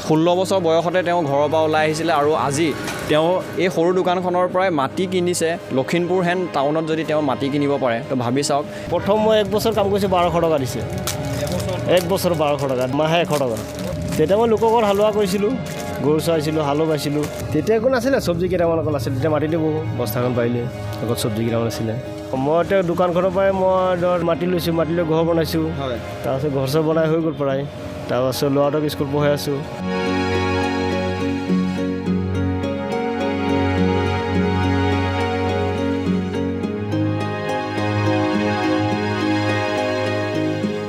16 বছৰ বয়সতে তেওঁ ঘৰৰ পৰা ওলাই আহিছিলে আৰু আজি তেওঁ এই সৰু দোকানখনৰ পৰাই মাটি কিনিছে। লখিমপুৰ হেন টাউনত যদি তেওঁ মাটি কিনিব পাৰে, তো ভাবি চাওক। প্ৰথম মই এক বছৰ কাম কৰিছোঁ, 1200 টকা দিছে। এক বছৰ 1200 টকা, মাহে 100 টকা। তেতিয়া মই লোকৰ ঘৰত হালোৱা কৰিছিলোঁ, গৰু চৰাইছিলোঁ, হালো বাইছিলোঁ। তেতিয়া একো নাছিলে, চব্জি কেইটামান অকল আছিলে। তেতিয়া মাটিতে বহোঁ, বস্তাখন পাৰিলে লগত চব্জি কেইটামান আছিলে। মই এতিয়া দোকানখনৰ পৰাই মই ধৰ মাটি লৈছোঁ, মাটি লৈ ঘৰ বনাইছোঁ। তাৰপাছত ঘৰ চৰ বনাই হৈ গ'ল প্ৰায়। তাৰপাছত ল'ৰাটোক স্কুল পঢ়াই আছোঁ।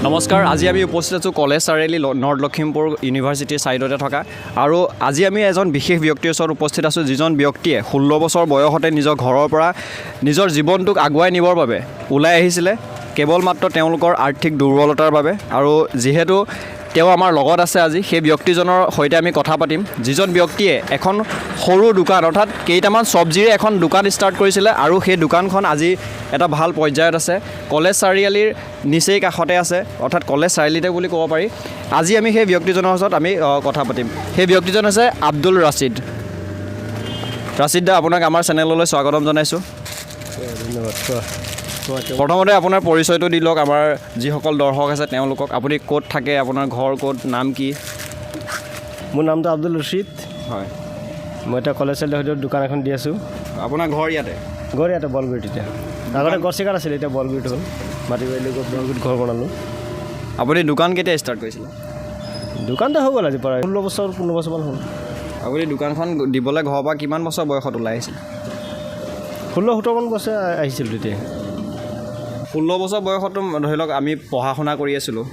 নমস্কাৰ, আজি আমি উপস্থিত আছোঁ কলেজ চাৰিআলি, নৰ্থ লখিমপুৰ ইউনিভাৰ্চিটিৰ ছাইডতে থকা আৰু আজি আমি এজন বিশেষ ব্যক্তিৰ ওচৰত উপস্থিত আছোঁ, যিজন ব্যক্তিয়ে 16 বছৰ বয়সতে নিজৰ ঘৰৰ পৰা নিজৰ জীৱনটোক আগুৱাই নিবৰ বাবে ওলাই আহিছিলে, কেৱল মাত্ৰ তেওঁলোকৰ আৰ্থিক দুৰ্বলতাৰ বাবে। আৰু যিহেতু তেওঁ আমাৰ লগত আছে আজি, সেই ব্যক্তিজনৰ সৈতে আমি কথা পাতিম, যিজন ব্যক্তিয়ে এখন সৰু দোকান, অৰ্থাৎ কেইটামান চব্জিৰে এখন দোকান ষ্টাৰ্ট কৰিছিলে আৰু সেই দোকানখন আজি এটা ভাল পৰ্যায়ত আছে। কলেজ চাৰিআলিৰ নিচেই কাষতে আছে, অৰ্থাৎ কলেজ চাৰিআলিতে বুলি ক'ব পাৰি। আজি আমি সেই ব্যক্তিজনৰ ওচৰত আমি কথা পাতিম। সেই ব্যক্তিজন হৈছে আব্দুল ৰাছিদ। ৰাছিদ দা, আপোনাক আমাৰ চেনেললৈ স্বাগতম জনাইছোঁ। ধন্যবাদ, কোৱা কোৱা তেওঁ। প্ৰথমতে আপোনাৰ পৰিচয়টো দি লওক আমাৰ যিসকল দৰ্শক আছে তেওঁলোকক। আপুনি ক'ত থাকে, আপোনাৰ ঘৰ ক'ত, নাম কি? মোৰ নামটো আব্দুল ৰচিদ। মই এতিয়া কলেজ চাৰিআলিৰ সৈতে দোকান এখন দি আছোঁ। আপোনাৰ ঘৰ ইয়াতে? ঘৰ ইয়াতে বলগুৰিত। এতিয়া আগতে গছচিকাত আছিলে, এতিয়া বলগুৰিত হ'ল। মাটি বাৰী লৈ গৈ বলগুৰিত ঘৰ বনালোঁ। আপুনি দোকান কেতিয়া ষ্টাৰ্ট কৰিছিলে? দোকানটো হৈ গ'ল আজি প্ৰায় 16 বছৰ, 15 বছৰমান হ'ল। আপুনি দোকানখন দিবলৈ ঘৰৰ পৰা কিমান বছৰ বয়সত ওলাই আহিছিলে? 16-17মান বছৰ আহিছিলোঁ তেতিয়া। 16 বছৰ বয়সতো ধৰি লওক আমি পঢ়া শুনা কৰি আছিলোঁ,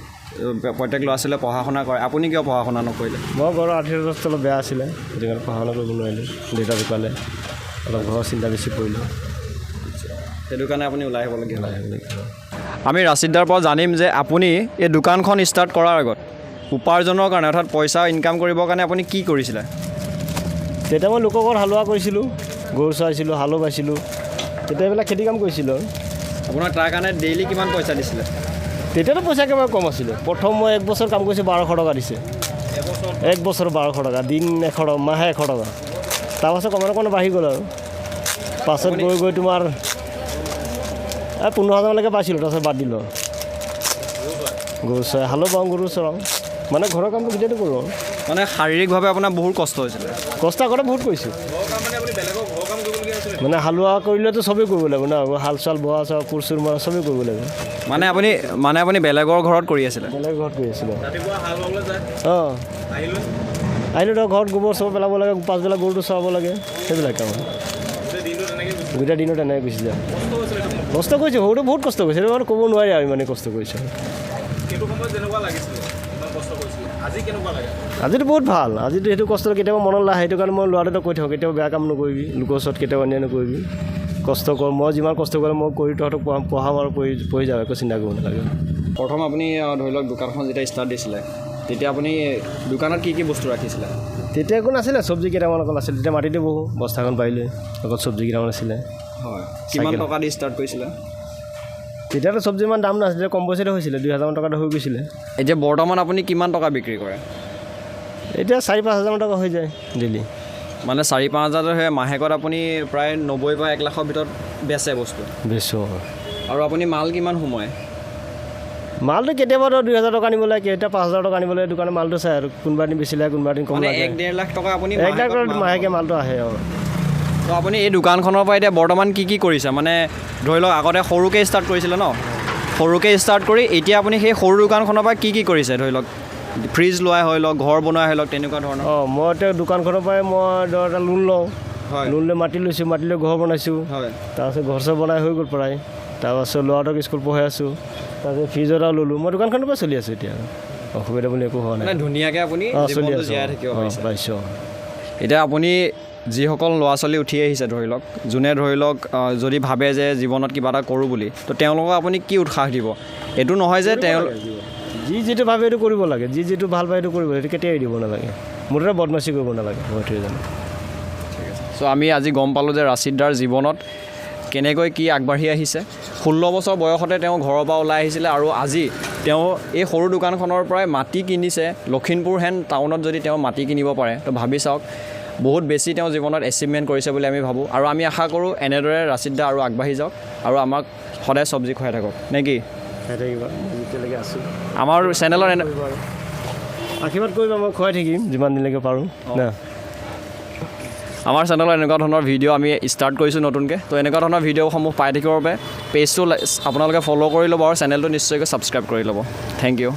প্ৰত্যেক ল'ৰা ছোৱালীয়ে পঢ়া শুনা কৰে। আপুনি কিয় পঢ়া শুনা নকৰিলে? মই ঘৰৰ আৰ্থিক অৱস্থা অলপ বেয়া আছিলে, সেইটো কাৰণে পঢ়া শুনা কৰিব নোৱাৰিলোঁ। দেউতা ঢুকালে, অলপ ঘৰৰ চিন্তা বেছি পৰিলে। সেইটো কাৰণে আপুনি ওলাই আহিবলগীয়া হ'ল। ওলাই আহিবলগীয়া হ'ল। আমি ৰাছিদদাৰ পৰা জানিম যে আপুনি এই দোকানখন ষ্টাৰ্ট কৰাৰ আগত উপাৰ্জনৰ কাৰণে, অৰ্থাৎ পইচা ইনকাম কৰিবৰ কাৰণে আপুনি কি কৰিছিলে? তেতিয়া মই লোকৰ ঘৰত হালোৱা কৰিছিলোঁ, গৰু চৰাইছিলোঁ, হালো বাইছিলোঁ। তেতিয়া এইবিলাক খেতি কাম কৰিছিলোঁ আৰু। আপোনাক তাৰ কাৰণে ডেইলি কিমান পইচা দিছিলে? তেতিয়াতো পইচা একেবাৰে কম আছিলে। প্ৰথম মই এক বছৰ কাম কৰিছোঁ, 1200 টকা দিছে। এক বছৰ 1200 টকা, দিন 100 টকা, মাহে 100 টকা। তাৰপাছত কমাই কমাই বাঢ়ি গ'ল আৰু পাছত গৈ গৈ তোমাৰ এই 15 হাজাৰলৈকে পাইছিলোঁ। তাৰপাছত বাদ দিলোঁ আৰু। গৰু চৰাই, হালো বাওঁ, গৰু চৰাওঁ, মানে ঘৰৰ কামটো গোটেইটো কৰোঁ আৰু। মানে শাৰীৰিকভাৱে আপোনাৰ বহুত কষ্ট হৈছিলে? কষ্ট আগতে বহুত কৰিছোঁ। মানে হালোৱা কৰিলেতো চবেই কৰিব লাগিব ন, হাল চাল বোৱা চোৱা, কোৰ চোৰ মৰা, চবেই কৰিব লাগিব। মানে আপুনি বেলেগৰ ঘৰত কৰি আছিলে? বেলেগ ঘৰত কৰি আছিলোঁ। অঁ, আহিলোঁ ধৰ ঘৰত গোবৰ চোবৰ পেলাব লাগে, পাছবেলা গৰুটো চৰাব লাগে, সেইবিলাক কাম আৰু। গোটেই দিনটো তেনেকৈ গুচি যায়। কষ্ট কৰিছোঁ, সৰুতে বহুত কষ্ট কৰিছোঁ। সেইটো মানে ক'ব নোৱাৰি আৰু ইমানেই কষ্ট কৰিছোঁ। সেইটো সময়ত যেনেকুৱা লাগিছিলে, ইমান কষ্ট কৰিছিলে, আজি কেনেকুৱা লাগে? আজিতো বহুত ভাল। আজিতো সেইটো কষ্ট কেতিয়াবা মনত নাহে। সেইটো কাৰণে মই ল'ৰাটোক কৈ থাকোঁ, কেতিয়াও বেয়া কাম নকৰিবি, লোকৰ ওচৰত কেতিয়াও অন্যায় নকৰিবি, কষ্ট কৰ। মই যিমান কষ্ট কৰিম, মই কৰি তহঁতক পঢ়াম আৰু পঢ়ি পঢ়ি যাম, একো চিন্তা কৰিব নালাগে। প্ৰথম আপুনি ধৰি লওক দোকানখন যেতিয়া ষ্টাৰ্ট দিছিলে, তেতিয়া আপুনি দোকানত কি কি বস্তু ৰাখিছিলে? তেতিয়া একো নাছিলে, চব্জি কেইটামান অকল আছিলে। তেতিয়া মাটিতে বহোঁ, বস্তাখন পাৰিলে লগত চব্জি কেইটামান আছিলে। হয়, কিমান চাইকেল। টকা দি ষ্টাৰ্ট কৰিছিলে? তেতিয়াতো চব্জি ইমান দাম নাছিলে, কম পইচাতে হৈছিলে, 2000মান টকাতে হৈ গৈছিলে। এতিয়া বৰ্তমান আপুনি কিমান টকা বিক্ৰী কৰে? এতিয়া 4-5 হাজাৰমান টকা হৈ যায় ডেইলি। মানে 4-5 হাজাৰ হৈ মাহেকত আপুনি প্ৰায় 90 পৰা 1 লাখৰ ভিতৰত বেচে বস্তু? বেচোঁ। আৰু আপুনি মাল কিমান সোমোৱায়? মালটো কেতিয়াবা ধৰ 2000 টকা আনিব লাগে, কেতিয়া 5000 টকা আনিব লাগে। দোকানৰ মালটো চাই আৰু, কোনোবা দিন বেছি লাগে, কোনোবা দিন কম মানে লাগে। 1-1.5 লাখ টকা আপুনি 1 লাখ মাহেকত মাল মাহেকে মালটো আহে, অঁ। তো আপুনি এই দোকানখনৰ পৰা এতিয়া বৰ্তমান কি কি কৰিছে? মানে ধৰি লওক আগতে সৰুকৈ ষ্টাৰ্ট কৰিছিলে ন, সৰুকৈ ষ্টাৰ্ট কৰি এতিয়া আপুনি সেই সৰু দোকানখনৰ পৰা কি কি কৰিছে? ধৰি লওক ফ্ৰিজ লোৱাই হৈ লওক, ঘৰ বনোৱাই হৈ লওক, তেনেকুৱা ধৰণৰ। অঁ, মই এতিয়া দোকানখনৰ পৰাই মই ধৰ এটা লোন লওঁ। লোন লৈ মাটি লৈছোঁ, মাটি লৈ ঘৰ বনাইছোঁ। তাৰপাছত ঘৰ চৰ বনাই হৈ গ'ল প্ৰায়। তাৰপাছত ল'ৰাটোক স্কুল পঢ়াই আছোঁ। তাৰপিছত ফ্ৰিজ এটাও ল'লোঁ। মই দোকানখনৰ পৰাই চলি আছোঁ এতিয়া, অসুবিধা বুলি একো হোৱা নাই। মানে ধুনীয়াকৈ আপুনি অঁ, চলি জীৱনটো আছোঁ। জীয়াই থাকিব অঁ। পাৰিছে? পাইছোঁ, অঁ। এতিয়া আপুনি যিসকল ল'ৰা ছোৱালী উঠি আহিছে, ধৰি লওক যোনে ধৰি লওক যদি ভাবে যে জীৱনত কিবা এটা কৰোঁ বুলি, তো তেওঁলোকক আপুনি কি উৎসাহ দিব? এইটো নহয় যে তেওঁ যি যিটো ভাবে সেইটো কৰিব লাগে। যি যিটো ভাল পায় সেইটো কৰিব লাগে। সেইটো কেতিয়াও এৰি দিব নালাগে। মুঠতে বদমাচি কৰিব নালাগে, মই সেইটোৱে জানো। চ' আমি আজি গম পালোঁ যে ৰাছিদদাৰ জীৱনত কেনেকৈ কি আগবাঢ়ি আহিছে। 16 বছৰ বয়সতে তেওঁ ঘৰৰ পৰা ওলাই আহিছিলে আৰু আজি তেওঁ এই সৰু দোকানখনৰ পৰাই মাটি কিনিছে। লখিমপুৰ হেন টাউনত যদি তেওঁ মাটি কিনিব পাৰে, তো ভাবি চাওক, বহুত বেছি তেওঁ জীৱনত এচিভমেণ্ট কৰিছে বুলি আমি ভাবোঁ। আৰু আমি আশা কৰোঁ এনেদৰে ৰাচিদ দা আৰু আগবাঢ়ি যাওক আৰু আমাক সদায় চব্জি খুৱাই থাকক, নে কি? খাই থাকিবা, মই যেতিয়ালৈকে আছোঁ। আমাৰ চেনেলৰ এনে কৰিব আৰু। আশীৰ্বাদ কৰিবা, মই খুৱাই থাকিম যিমান দিনলৈকে পাৰোঁ না। আমাৰ চেনেলৰ এনেকুৱা ধৰণৰ ভিডিঅ' আমি ষ্টাৰ্ট কৰিছোঁ নতুনকৈ। তো এনেকুৱা ধৰণৰ ভিডিঅ'সমূহ পাই থাকিবৰ বাবে পেজটো আপোনালোকে ফ'ল' কৰি ল'ব আৰু চেনেলটো নিশ্চয়কৈ ছাবস্ক্ৰাইব কৰি ল'ব। Thank U.